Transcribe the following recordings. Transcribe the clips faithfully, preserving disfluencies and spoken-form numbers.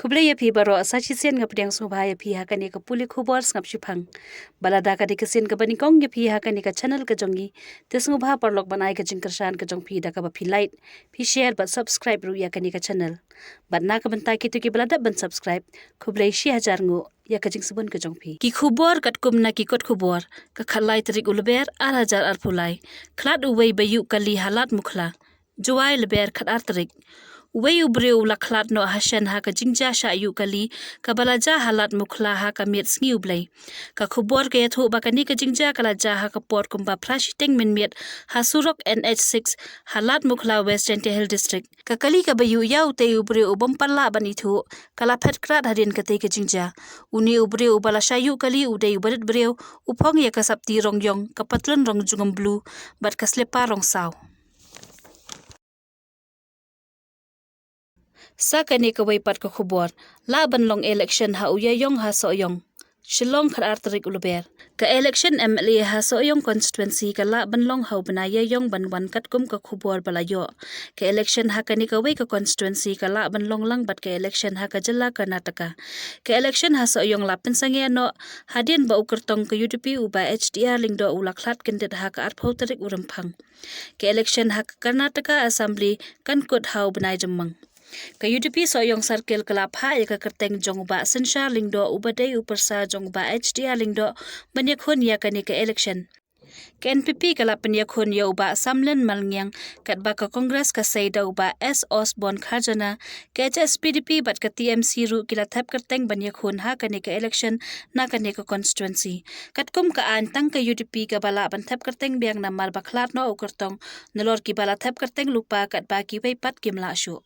Khublei ïa phi baroh, sa shisien nga pdiang sngewbha ïa phi ha kane ka pule khubor sngap shiphang. Ba lada ka dei ka sien kaba nyngkong ïa phi ha kane ka channel ka jong ngi, te sngewbha paralok ban ai ka jingkyrshan ka jong phi da kaba phi like, phi share bad subscribe ruh ïa kane ka channel. Bad na ka bynta kito kiba la dep ban subscribe, khublei shi hajar nguh ïa ka jingsbun ka jong phi. Ki khubor katkum na ki kot khubor, ka khatlai tarik u Lber ar hajar arphew lai, khlad uwei ba ïuh kali ha Ladmukhla. Jowai, Lber khatar tarik. Uwei u briew u la khlad noh ha shen ha ka jingjia shah ïuh kali, kaba la jia ha Ladmukhla ha ka miet sngi U Blei. Ka khubor ka ïathuh ba kane ka jingjia ka la jia ha ka por kumba phra shiteng mynmiet ha surok N H six ha Ladmukhla, West Jaintia Hills District. Ka kali kaba ïuh ïa utei u briew u bym pat lah ban ithuh, ka la phet krad hadien katei ka jingjia. Une u briew uba la shah ïuh kali u dei u barit briew, u phong ïa ka sapti rong ïong, ka patlun rong jungum blue, bad ka slipper rong saw. Sa kane kawei pat ka khubor, lah ban long election ha u Ïaïong ha Sohiong. Shillong, khatar tarik u Lber. Ka election M L A ha Sohiong constituency ka lah ban long ha u bnai Ïaïong ban wan katkum ka khubor ba la ïoh. Ka election ha kane kawei ka constituency ka lah ban long lang bad ka election ha ka jylla Karnataka. Ka election ha Sohiong la pynsangeh noh hadien ba u kyrtong ka U D P uba H D R Lyngdoh u la khlad kyndit ha ka arphew tarik u Rymphang. Ka election ha ka Karnataka Assembly kan kut ha u bnai Jymmang. Ka U D P Sohiong Circle ka la phah ïa ka kyrteng jong u Bah Synshar Lyngdoh uba dei u pyrsa jong u Bah H D R Lyngdoh ban ïakhun ïa kane ka election. Ka N P P ka la pynïakhun ïa u Bah Samlen Malngiang, katba ka Congress ka sei da u Bah S Osborne Kharjana. Ka H S P D P bad ka T M C ruh ki la thep kyrteng ban ïakhun ha kane ka election na kane ka constituency. Katkum ka aiñ, tang ka U D P kaba lah ban thep kyrteng biang namar ba khlad noh u kyrtong, nalor kiba la thep kyrteng lypa katba kiwei pat kim lah shuh.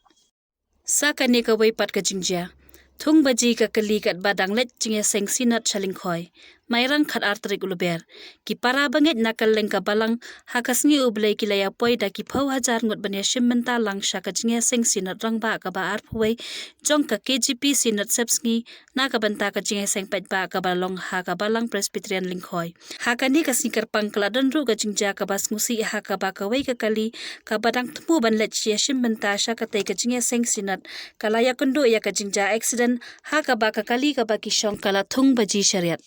Sa kane kawei pat ka jingjia. Thung baji ka kali katba dang leit jingïaseng Synod sha Lyngkhoi. Mairang, khatar tarik u Lber. Ki para bangeit na kylleng ka balang ha ka sngi U Blei ki la ïapoi da ki phew hajar ngut ban ïashim bynta lang sha ka jingïaseng Synod Rangbah kaba arphew wei jong ka K J P Synod Sepsngi na ka bynta ka jingïaseng paidbah kaba long ha ka Balang Presbyterian Lyngkhoi. Ha kane ka sngi kyrpang ka la don ruh ka jingjia kaba sngewsih ha kaba kawei ka kali kaba dang thmu ban leit ïashim bynta sha katei ka jingïaseng Synod ka la ïakynduh ïa ka jingjia accident ha kaba ka kali kaba ki shong ka la thung baji shariat.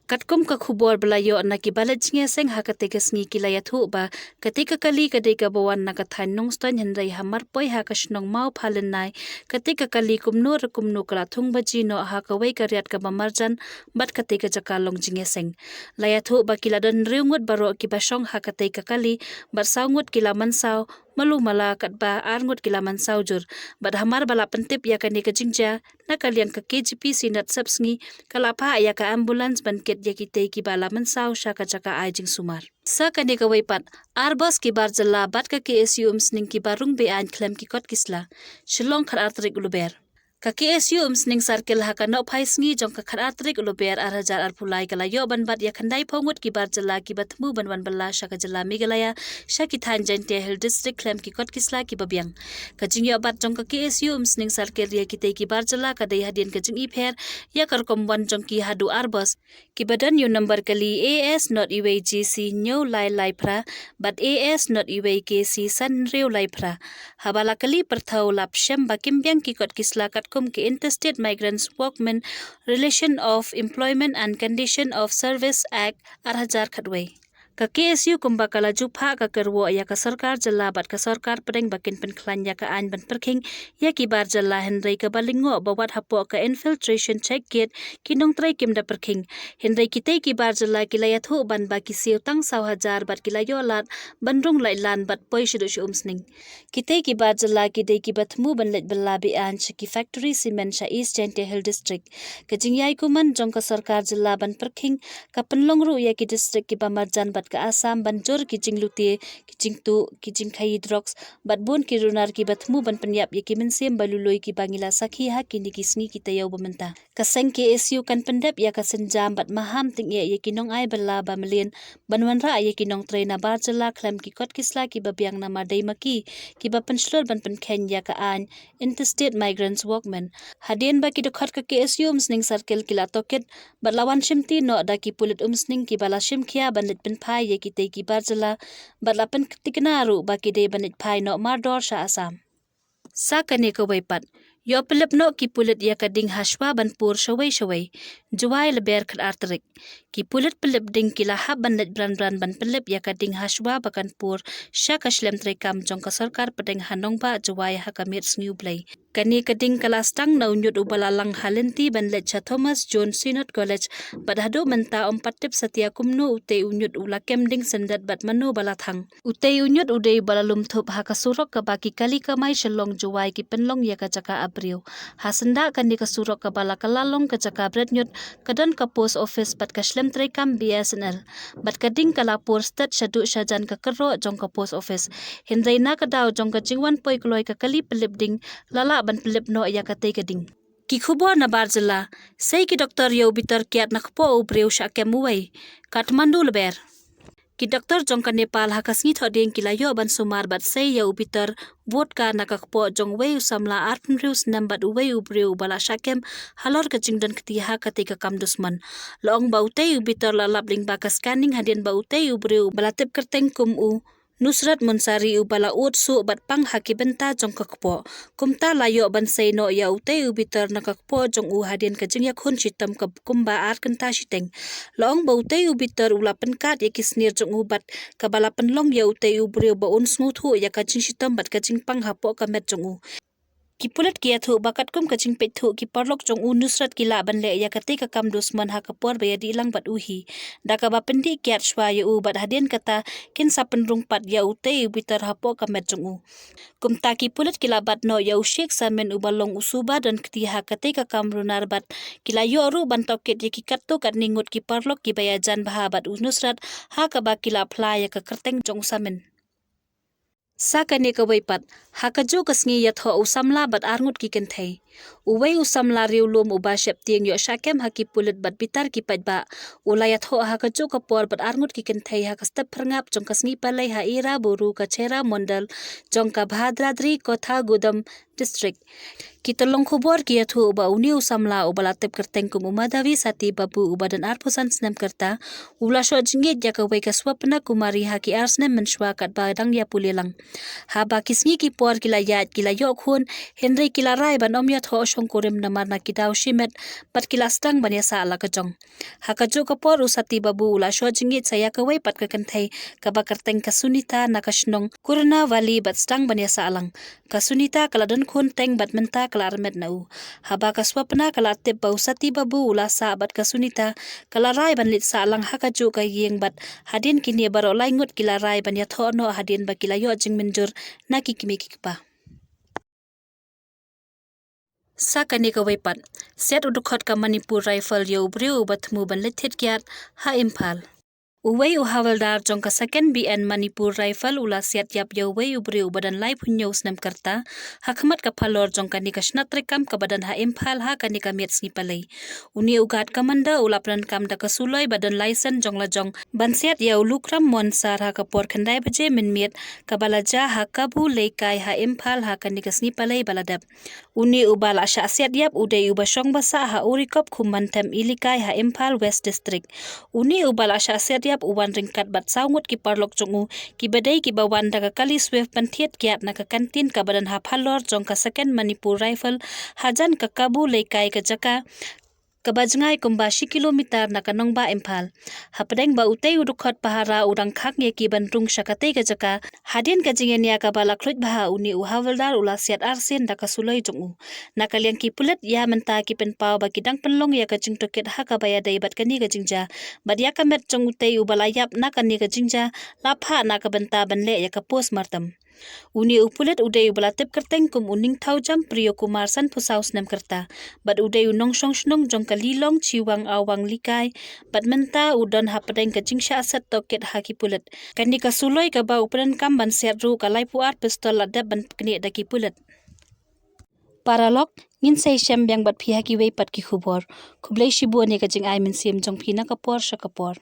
Katkum ka khubor ba la ïoh na kiba leit jingïaseng ha katei ka sngi ki la ïathuh ba katei ka kali ka dei kaba wan na ka thaiñ Nongstoiñ hynrei hamar poi ha ka shnong Mawphalynnai, katei ka kali kumno re kumno ka la thung baji noh ha kawei ka riat kaba marjan bad katei ka jaka long jingïaseng. La ïathuh ba ki la don hynriew ngut baroh kiba shong ha katei ka kali bad saw ngut ki la mynsaw malu mala katba ar ngut ki la mynsaw jur. Bad hamar ba la pyntip ïa kane ka jingjia, na ka liang ka K J P Synod Sepsngi ka la phah ïa ka ambulance ban kit ïa kitei kiba la mynsaw sha ka jaka ai jingsumar. Sa kane kawei pat, ar bos ki bar jylla bad ka K S U Umsning kiba rung be-aiñ khlem ki kot ki sla. Shillong, khatar tarik u Lber. Ka K S U Umsning Circle ha ka nohphai sngi jong ka khatar tarik u Lber ar hajar arphew lai ka la ïoh ban bat ïa khyndai phew ngut ki bar jylla kiba thmu ban wan bylla sha ka jylla Meghalaya sha ki thaiñ Jaintia Hills District khlem ki kot ki sla kiba biang. Ka jingïoh bat jong ka K S U Umsning Circle ïa kitei ki bar jylla ka dei hadien ka jingïapher ïa ka rukom wan jong ki haduh ar bos, kiba don ïa u number kali A S not iwei J C hynñiew lai lai phra bad A S not iwei K C san hynriew lai phra. Haba la kali pyrthew la pyrshang ba kim biang ki kot ki sla katkum ki Interstate Migrants Workmen Relation of Employment and Condition of Service Act ar hajar khatwei. Ka K S U kumba ka la ju phah ka kyrwoh ïa ka sorkar jylla bad ka sorkar pdeng ba kin pynkhlaiñ ïa ka aiñ ban pyrkhing ïa ki bar jylla hynrei kaba lyngngoh ba wat hapoh ka infiltration check gate ki nongtrei kim da pyrkhing. Hynrei kitei ki bar jylla ki la ïathuh ban ba ki siew tang saw hajar bad ki la ïoh lad ban rung laitlan bad poi shaduh sha Umsning. Kitei ki bar jylla ki dei kiba thmu ban leit bylla be-aiñ sha ki factory cement sha East Jaintia Hills District. Ka jingïai kumne jong ka sorkar jylla ban pyrkhing ka pynlong ruh ïa ki district kiba marjan bad ka Assam ban jur ki jinglute, ki jingtuh, ki jingkhaïi drugs bad bun ki runar kiba thmu ban pynïap ïa ki mynsiem ba lui lui kiba ngi la sakhi ha kine ki sngi ki taïew ba mynta. Ka seng K S U kan pyndep ïa ka sienjam bad maham tyngeh ïa ki nongai bylla ba mlien ban wanrah ïa ki nongtrei na bar jylla khlem ki kot ki sla kiba biang namar dei ma ki kiba pynshlur ban pynkheiñ ïa ka aiñ Interstate Migrants Workmen. Hadien ba ki dkhot ka K S U Umsning Circle ki la tohkit bad la wan shimti noh da ki pulit Umsning kiba la shim khia ban leit pynphai ïa kitei ki bar jylla bad la pyntikna ruh ba ki dei ban leit phai noh mardor sha Assam. Sa kane kawei pat, Ïoh pynlip noh ki pulit ïa ka ding hashwa ban pur shawei shawei. Jowai, Lber, khatar tarik. Ki pulit pynlip ding ki la hap ban leit bran bran ban pynlip ïa ka ding hashwa ba kan pur sha ka shlem treikam jong ka sorkar pdeng ha nongbah Jowai ha ka miet sngi U Blei. Kane ka ding ka la sdang na u ñiut uba la lang ha lynti ban leit sha Thomas Jones Synod College, bad haduh mynta ym pat tip satia kumno utei u ñiut u la kem ding syndet bad mano ba la thang. Utei u ñiut u dei uba la lum thup ha ka surok kaba ki kali kamai Shillong Jowai ki pynlong ïa ka jaka ap briew. Ha syndah kane ka surok kaba la kylla long ka jaka bret ñiut, ka don ka post office bad ka shlem treikam B S N L. Bad ka ding ka la pur stet shaduh shajan ka kyrroh jong ka post office. Hynrei na ka daw jong ka jingwan poi kloi ka kali pynlip ding, la lah ban pynlip noh ïa katei ka ding. Ki khubor na bar jylla. Sei ki doktor ïa u bitar kiad na kpoh u briew shah kem uwei. Kathmandu, Lber. Ki doktor jong ka Nepal ha ka sngi Thohdieng ki la ïoh ban sumar bad sei ïa u bitar vodka na ka kpoh jong uwei u samla arphew snem bad uwei u briew uba la shah kem halor ka jingdon kti ha katei ka kam dusmon. La ong ba utei u bitar la lap lyngba ka scanning hadien ba utei u briew uba la tip kyrteng kum u Nusrat Munsari uba la ud suh bad pang ha ki bynta jong ka kpoh. Kumta la ïoh ban sei noh ïa utei u bitar na ka kpoh jong u hadien ka jingïakhun shitom ka kumba ar kynta shiteng. La ong ba utei u bitar u la pynkad ïa ki snier jong u bad kaba la pynlong ïa utei u briew ba un sngewthuh ïa ka jingshitom bad ka jingpang hapoh ka met jong u. Ki pulit ki ïathuh ba katkum ka jingpeit thuh ki paralok jong u Nusrat ki lah ban leh ïa katei ka kam dusmon ha ka por ba ïadih lang bad u hi. Da kaba pyndih kiad shwa ïa u bad hadien kata kin sa pynrung pat ïa utei u bitar hapoh ka met jong u. Kumta ki pulit ki la bat noh ïa u Sheikh Samin uba long u suba don kti ha katei ka kam runar bad ki la ïoh ruh ban tohkit ïa ki katto katne ngut ki paralok kiba ïajan bha bad u Nusrat ha kaba ki la phla ïa ka kyrteng jong u Samin. Sa kane kawei pat, ha kajuh ka sngi ïathoh u samla bad arngut ki kynthei. Uwei u samla riewlum uba sheptieng ïoh shah kem ha ki pulit bad bitar ki paidbah. U la ïathoh ha kajuh ka por bad arngut ki kynthei ha ka step phyrngap jong ka sngi Palei ha Iraburu, Kachera Mondal jong ka Bhadradri Kothagudem District. Ki tyllong khubor ki ïathuh ba une u samla uba la tip kyrteng kum u Madhavi Sati Babu uba don arphew san snem ka rta, u la shoh jingïeit ïa kawei ka Swapna Kumari ha ki ar snem mynshuwa katba dang ïa pule lang. Haba ki sngi ki por ki la ïaid ki la ïoh khun, hynrei ki la rai ban ym ïathoh shongkurim namar na ki daw shimet bad ki la sdang ban ïasah la ka jong. Ha kajuh ka por u Sati Babu u la shoh jingïeit sa ïa kawei pat ka kynthei kaba kyrteng ka Sunita na ka shnong Kurna Valley bad sdang ban ïasah lang. Ka Sunita ka la don khun teng bad mynta ka la armet na u. Haba ka Swapna ka la tip ba u Sati Babu u la sah bad ka Sunita, ka la rai ban leit sah lang ha kajuh ka ïing bad hadien kine baroh lai ngut ki la rai ban ïathoh noh hadien ba ki la ïoh jingmynjur na ki kmie ki kpa. Sa kane kawei pat, siat u dkhot ka Manipur Rifle ïa u briew uba thmu ban leit thied kiad ha Imphal. Uwei u hawaldar jong ka Second B N Manipur Rifle u la siat ïap ïa uwei u briew uba don laiphew hynñiew snem ka rta ha khmat ka phalor jong kane ka shnat treikam kaba don ha Imphal ha kane ka miet sngi Palei. Une u guard commander u la pyndonkam da ka suloi ba don laisen jong la jong ban siat ïa u Lukram Monsar ha ka por khyndai baje mynmiet kaba la jia ha Kabu Leikai ha Imphal ha kane ka sngi Palei ba la dep. Une uba la shah siat ïap u dei uba shong ba sah ha Urikop Khummantem Ilikai ha Imphal West District. Une uba la shah siat ïap u wan ryngkat bad saw ngut ki paralok jong u kiba dei kiba wan da ka kali Swift ban thied kiad na ka kantin kaba don ha phalor jong ka Second Manipur Rifle hajan ka Kabu Leikai, ka jaka kaba jngai kumba shi kilometer na ka nongbah Imphal. Hapdeng ba utei u dkhot pahara u dang khang ïa ki ban rung sha katei ka jaka, hadien ka jingïania kaba la khluit bha une u hawaldar u la siat arsien da ka suloi jong u. Na ka liang ki pulit ïa mynta ki pynpaw ba ki dang pynlong ïa ka jingtohkit ha kaba ïadei bad kane ka jingjia bad ïa ka met jong utei uba la ïap na kane ka jingjia la phah na ka bynta ban leh ïa ka postmortem. Une u pulit u dei uba la tip kyrteng kum u Ningthaujam Priyo Kumar, sanphew saw snem ka rta bad u dei u nongshong shnong jong ka Lilong Chiwang Awang Likai bad mynta u don hapdeng ka jingshah set tohkit ha ki pulit. Kane ka suloi kaba u pyndonkam ban siat ruh ka laiphew ar pistol la dep ban pynknieh da ki pulit. Paralok, ngin sa ïashem biang bad phi ha kiwei pat ki khubor. Khublei shibun ïa ka jingai mynsiem jong phi na ka por sha ka por.